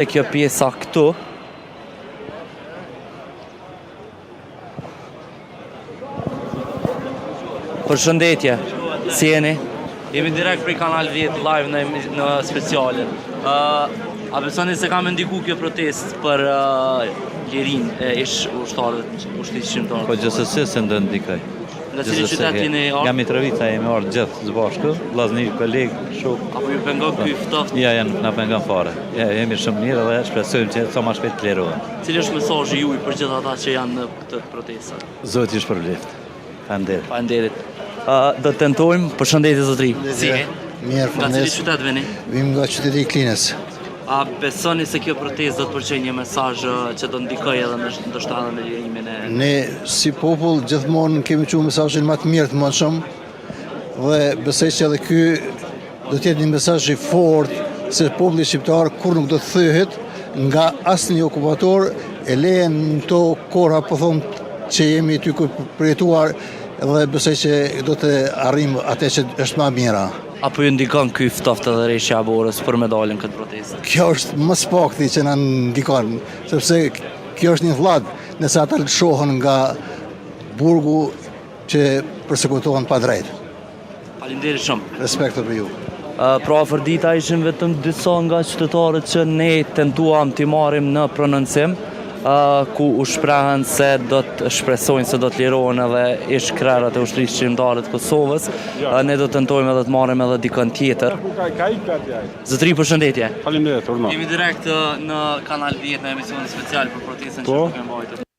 Te kjo pjesa këtu. Përshëndetje, si jeni? Jemi direkt prej Kanal 10 live në, në speciale. Uh, a besoni se ka me ndiku kjo protestë për uh, lirinë e ish ushtarëve të ushtrisë çlirimtare? Po gjithsesi se do ndikoj. Nga cili qytet jeni ardhur? Nga Mitrovica jemi ardhur gjithë së bashku, vllazni, kolegë, shokë. A po ju pengon ky ftoft? Jo, jo, nuk na pengon fare. Ja, jemi shumë mirë dhe shpresojmë që sa më shpejt të lirohen. Cili është mesazhi juaj për gjithë ata që janë në këtë protestë? Zoti ju shpërbleftë. Faleminderit. Faleminderit. Uh, do të tentojmë, përshëndetje zotri. Si je? Mirë, Nga cili qytet vini? Vim nga qyteti i Klinës. A besoni se kjo protestë do të përçojë një mesazh që do ndikojë edhe në ndoshta edhe në lirimin e Ne si popull gjithmonë kemi çu mesazhin më të mirë të mundshëm dhe besoj se edhe ky do të jetë një mesazh i fortë se populli shqiptar kurrë nuk do të thyhet nga asnjë okupator e le në këto kohëra po thom që jemi tu përjetuar dhe besoj që do të arrijmë atë që është më mira. A po ju ndikon ky ftohtë edhe reshja e borës për me dalë në këtë protestë? Kjo është më së pakti që na ndikon, sepse kjo është një fllad, nëse ata lëshohen nga burgu që persekutohen padrejt. Faleminderit shumë. Respekt për ju. Pra Afërdita ishin vetëm disa nga qytetarët që ne tentuam t'i marrim në prononcim, ku u shprehën se do të shpresojnë se do të lirohen edhe ish krerët e ushtrisë çlirimtare të Kosovës. Ne do të tentojmë edhe të marrim edhe dikën tjetër. Zotëri, përshëndetje. Faleminderit, urdhëro. Jemi direkt në Kanal 10 në emisionin special për protestën që po. duke mbajtur.